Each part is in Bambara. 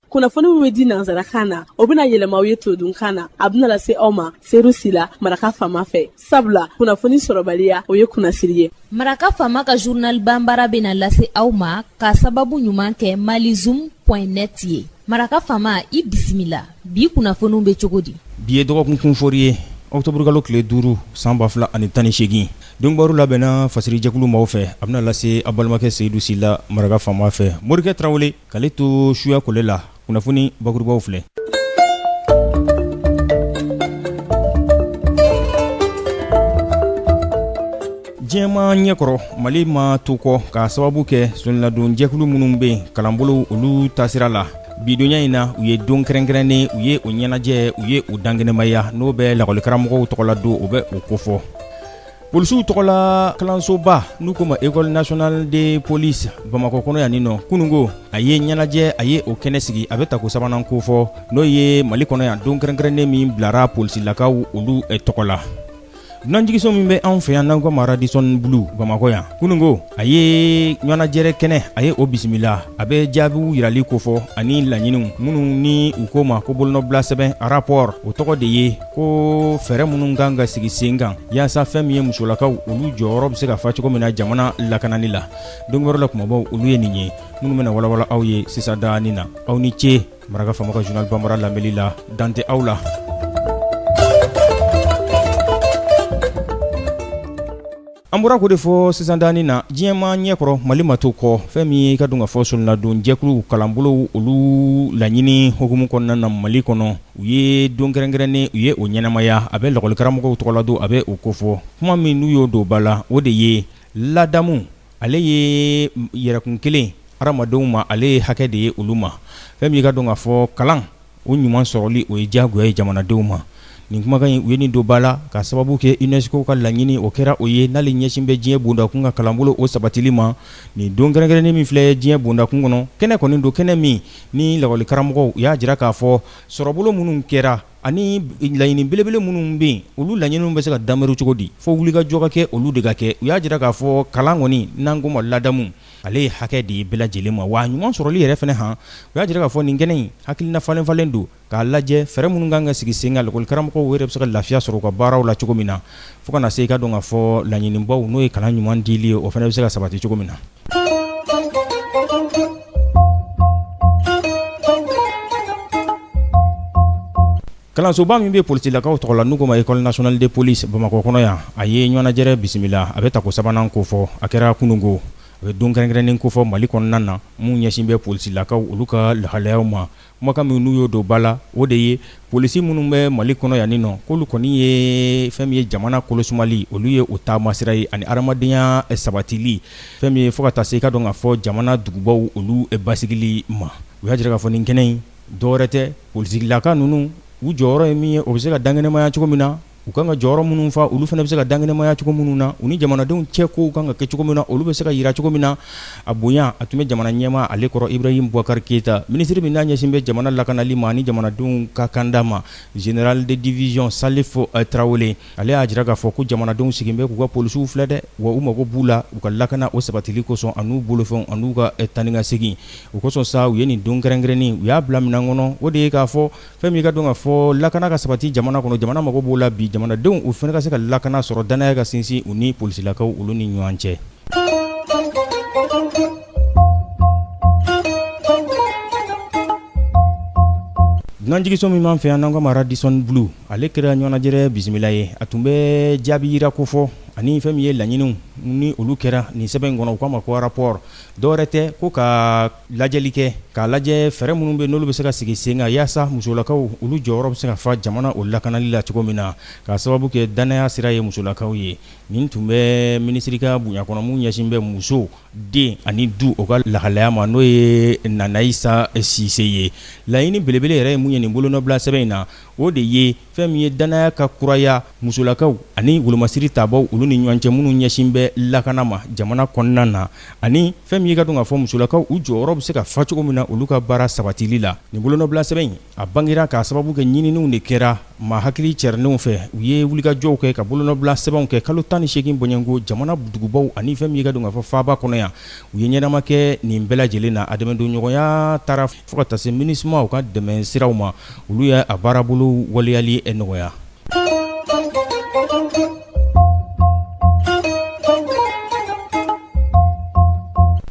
Kunnafoni min bɛ di nansarakan na, o bɛna yɛlɛma aw ye todunkan na. A bɛna lase aw ma Seyidu Sila, Maraka Faama fɛ, sabula kunnafoni sɔrɔbaliya, o ye kunnasiri ye. Maraka Faama ka journal banbara bɛna lase aw ma ka sababu ɲuman kɛ malizoom point net ye. Maraka Faama, i bisimila. Bi kunnafoniw bɛ cogo di? Bi ye dɔgɔkun kunfori ye, ɔkutɔburukalo tile 5 san 2018. Donkibaru labɛnna fasirijɛkulu maaw fɛ, a bɛna lase aw balimakɛ Seyidu Sila, Maraka Faama fɛ. Morikɛ Tarawele k'ale to suya kole la, kunnafoni bakurubaw filɛ. Diɲɛmaa ɲɛkɔrɔ, Mali ma to kɔ k'a sababu kɛ sɔniladon jɛkulu minnu bɛ yen kalanbolo olu taasira la. Bidonya in na, u ye don kɛrɛnkɛrɛnnen, u ye o ɲɛnajɛ, u ye o dankɛnɛmaya, n'o bɛ lakɔlikaramɔgɔw tɔgɔla don, o bɛ o kofɔ. Polisiw tɔgɔla kalansoba n'u ko ma École nationale de police Bamakɔ kɔnɔ yan nɔ, kununko a ye ɲɛnajɛ, a ye o kɛnɛ sigi. A bɛ tako sabanan kofɔ, n'o ye Mali kɔnɔ yan don kɛrɛnkɛrɛnnen min bilara polisilakaw olu tɔgɔ la. Dunanjiginso min bɛ anw fɛ yan n'an ko ma Radisson Blu Bamakɔ yan, kununko a ye ɲɛnajɛ kɛnɛ, a ye o bisimila. A bɛ jaabiw yirali kofɔ ani laɲiniw minnu ni u ko ma ko bolonɔbila sɛbɛn rapport, o tɔgɔ de ye ko fɛɛrɛ minnu kan ka sigi sen kan yaasa fɛn min ye musolakaw olu jɔyɔrɔ bɛ se ka fa cogo min na jamana lakanani la. Donkibaru la kumabaw olu ye nin ye minnu bɛna walawala aw ye sisan daani na. Aw ni ce Maraka Faama ka journal banbara lamɛnli la, dan tɛ aw la. An bɔra k'o de fɔ sisan daani na, diɲɛmaa ɲɛkɔrɔ, Mali ma to kɔ. Fɛn min ye i ka dɔn ka fɔ sɔniladon jɛkulu kalanbolow olu laɲini hukumu kɔnɔna na Mali kɔnɔ, u ye don kɛrɛnkɛrɛnnen, u ye o ɲɛnamaya. A bɛ lakɔlikaramɔgɔw tɔgɔla don, a bɛ o kofɔ. Kuma min n'u y'o don ba la, o de ye ladamu, ale ye yɛrɛkun kelen hadamadenw ma, ale ye hakɛ de ye olu ma. Fɛn min ye i ka dɔn ka fɔ kalan o ɲuman sɔrɔli, o ye diyagoya ye jamanadenw ma. Nin kumakan in, u ye nin don ba la ka sababu kɛ UNESCO ka laɲini o kɛra o ye, n'ale ɲɛsin bɛ diɲɛ bondakun ka kalanbolo o sabatili ma. Nin don kɛrɛnkɛrɛnnen min filɛ diɲɛ bondakun kɔnɔ, kɛnɛ kɔni don, kɛnɛ min ni lakɔlikaramɔgɔw u y'a jira k'a fɔ sɔrɔbolo minnu kɛra ani laɲini belebele minnu bɛ yen, olu laɲiniw bɛ se ka danbɛrɛ cogo di, fo wulikajɔ ka kɛ, olu de ka kɛ. U y'a jira k'a fɔ kalan kɔni, n'an ko ma ladamu, ale ye hakɛ de ye bɛɛ lajɛlen ma, wa a ɲuman sɔrɔli yɛrɛ fana han. U y'a jira k'a fɔ nin kɛnɛ in hakilina falen falen don k'a lajɛ fɛɛrɛ minnu kan ka sigi sen kan, lakɔlikaramɔgɔw yɛrɛ bɛ se ka lafiya sɔrɔ u ka baaraw la cogo min na, fo ka na se i ka dɔn k'a fɔ laɲinibaw, n'o ye kalan ɲuman dili ye, o fana bɛ se ka sabati cogo min na. Kalansoba min bɛ polisilakaw tɔgɔ la, n'u ko ma École nationale de police Bamakɔ kɔnɔ yan, a ye ɲɛnajɛ bisimila. A bɛ tako sabanan kofɔ, a kɛra kununko. A bɛ don kɛrɛnkɛrɛnnen kofɔ Mali kɔnɔna na mun ɲɛsin bɛ polisilakaw olu ka lahalayaw ma. Kumakan min n'u y'o don ba la, o de ye polisi minnu bɛ Mali kɔnɔ yan nin nɔ, k'olu kɔni ye fɛn min ye jamana kolosumali, olu ye o taamasira ye, ani hadamadenya sabatili, fɛn min ye fo ka taa se i ka dɔn k'a fɔ jamana dugubaw olu basigili ma. U y'a jira k'a fɔ nin kɛnɛ in dɔwɛrɛ tɛ, polisilaka ninnu u jɔyɔrɔ ye min ye, o bɛ se ka dankɛnɛmaya cogo min na, u kan ka jɔyɔrɔ minnu fa, olu fana bɛ se ka dankɛnɛmaya cogo minnu na, u ni jamanadenw cɛ kow kan ka kɛ cogo min na, olu bɛ se ka jira cogo min na. A bonya a tun bɛ jamana ɲɛmaa ale kɔrɔ Ibrahim Boubacar Keita, minisiri min n'a ɲɛsin bɛ jamana lakanali ma ani jamanadenw ka kanda ma, général de division Salif Tarawele, ale y'a jira k'a fɔ ko jamanadenw sigilen bɛ k'u ka polisiw filɛ dɛ, wa u mago b'u la u ka lakana o sabatili kosɔn, an'u bolofɛnw an'u ka taa ni ka segin. O kosɔn sa, u ye nin don kɛrɛnkɛrɛnnen, u y'a bila minɛn kɔnɔ, o de ye k'a fɔ fɛn min ka dɔn k'a fɔ lakana ka sabati jamana kɔnɔ, jamana mago b'o la bi, jamanadenw u fana ka se ka lakana sɔrɔ, dannaya ka sinsin u ni polisilakaw olu ni ɲɔgɔn cɛ. Dunanjiginso min b'an fɛ yan n'an ko ma Radisson Blu, ale kɛra ɲɛnajɛ bisimila ye. A tun bɛ jaabi yira kofɔ ani fɛn min ye laɲiniw ni olu kɛra nin sɛbɛn in kɔnɔ, u k'a ma ko rapport. Dɔwɛrɛ tɛ ko ka lajɛli kɛ, k'a lajɛ fɛɛrɛ minnu bɛ n'olu bɛ se ka sigi sen kan yaasa musolakaw olu jɔyɔrɔ bɛ se ka fa jamana o lakanali la cogo min na, k'a sababu kɛ dannaya sira ye musolakaw ye. Nin tun bɛ minisiri ka bonya kɔnɔ min ɲɛsin bɛ muso, den ani du o ka lahalaya ma, n'o ye Nana Isa Sise ye. Laɲini belebele yɛrɛ ye mun ye nin bolonɔbila sɛbɛn in na, o de ye fɛn min ye dannaya ka kuraya musolakaw ani wolomasiri tabaw olu ni ɲɔgɔn cɛ minnu ɲɛsin bɛ bɛ lakana ma jamana kɔnɔna na, ani fɛn min ye ka dɔn k'a fɔ musolakaw u jɔyɔrɔ bɛ se ka fa cogo min na olu ka baara sabatili la. Nin bolonɔbila sɛbɛn in, a bangera k'a sababu kɛ ɲininiw de kɛra maa hakili cɛrinenw fɛ. U ye wulikajɔw kɛ ka bolonɔbila sɛbɛnw kɛ kalo 18 bɔɲɔgɔnko jamana dugubaw ani fɛn min ye ka dɔn k'a fɔ faaba kɔnɔ yan. U ye ɲɛnama kɛ nin bɛɛ lajɛlen na. A dɛmɛdonɲɔgɔnya taara fo ka taa se MINUSMA u ka dɛmɛ siraw ma, olu ye a baarabolo waleyali nɔgɔya.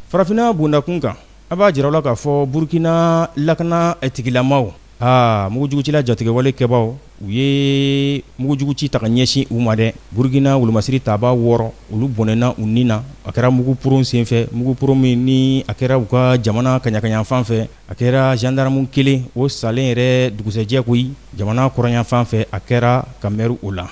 Farafinna bondakun kan, a b'a jira aw la k'a fɔ Burukina lakana tigilamaw, aa mugujugucila jatigɛwale kɛbaw, u ye mugujuguci ta ka ɲɛsin u ma dɛ. Burukina wolomasiri tabaa 6, olu bɔnɛna u ni na. A kɛra mugu poron senfɛ, mugu poron min ni a kɛra u ka jamana kaɲakayanfan fɛ. A kɛra gendarme kelen o salen yɛrɛ dugusɛjɛ koyi jamana kɔrɔnyanfan fɛ, a kɛra ka mɛri o la.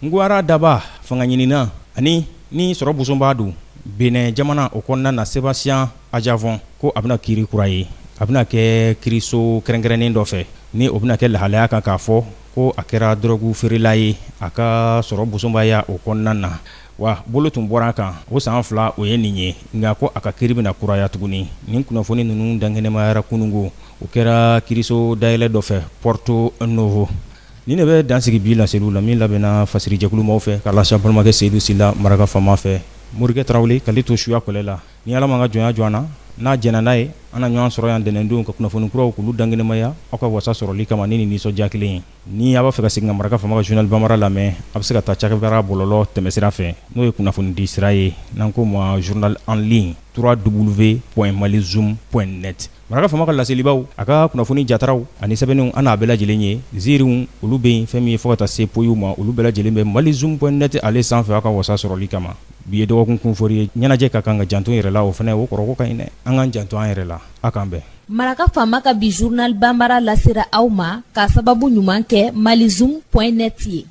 Ngwara Daba fanga ɲinina ani ni sɔrɔ bosonbaa don Benin jamana o kɔnɔna na, Sébastien Ajavon, ko a bɛna kiri kura ye. A bɛna kɛ kiriso kɛrɛnkɛrɛnnen dɔ fɛ, ni o bɛna kɛ lahalaya kan k'a fɔ ko a kɛra dɔrɔgu feerela ye a ka sɔrɔ bosonbaya o kɔnɔna na. Wa bolo tun bɔra a kan o san 2 o ye nin ye, nka ko a ka kiri bɛna kuraya tuguni. Nin kunnafoni ninnu dankɛnɛmayara kunungo, o kɛra kiriso dayɛlɛ dɔ fɛ Porto Novo. Nin de bɛ dan sigi bi laseliw la min labɛnna fasirijɛkulu maaw fɛ ka lase balimakɛ Seyidu Sila maraka faama fɛ. Morikɛ Tarawele k'ale to suya kɔlɛ la. Ni Ala m'an ka jɔnya jɔ an na, n'a jɛnna n'a ye, an na ɲɔgɔn sɔrɔ yan ntɛnɛndon ka kunnafoni kuraw k'olu dankɛnɛmaya aw ka wasa sɔrɔli kama ni nin nisɔndiya kelen ye. Ni a b'a fɛ ka segin ka maraka faama ka journal bambara lamɛn, a bɛ se ka taa cakɛbaara bɔlɔlɔ tɛmɛsira fɛ, n'o ye kunnafonidi sira ye n'an k'o ma journal en ligne www.malizoom.net. Maraka faama ka laselibaw, a ka kunnafoni jataraw ani sɛbɛnniw, an n'a bɛɛ lajɛlen ye. Ziiriw olu bɛ yen, fɛn min ye fo ka taa se poyiw ma, olu bɛɛ lajɛlen bɛ malizoom.net ale sanfɛ aw ka wasa sɔrɔli kama. Bi ye dɔgɔkun kunfori ye, ɲɛnajɛ ka kan ka janto yɛrɛ la, o fana o kɔrɔ ko ka ɲi dɛ. An k'an janto an yɛrɛ la. A k'an bɛn. Maraka faama ka bi journal banbara lasera aw ma k'a sababu ɲuman kɛ malizoom.net ye.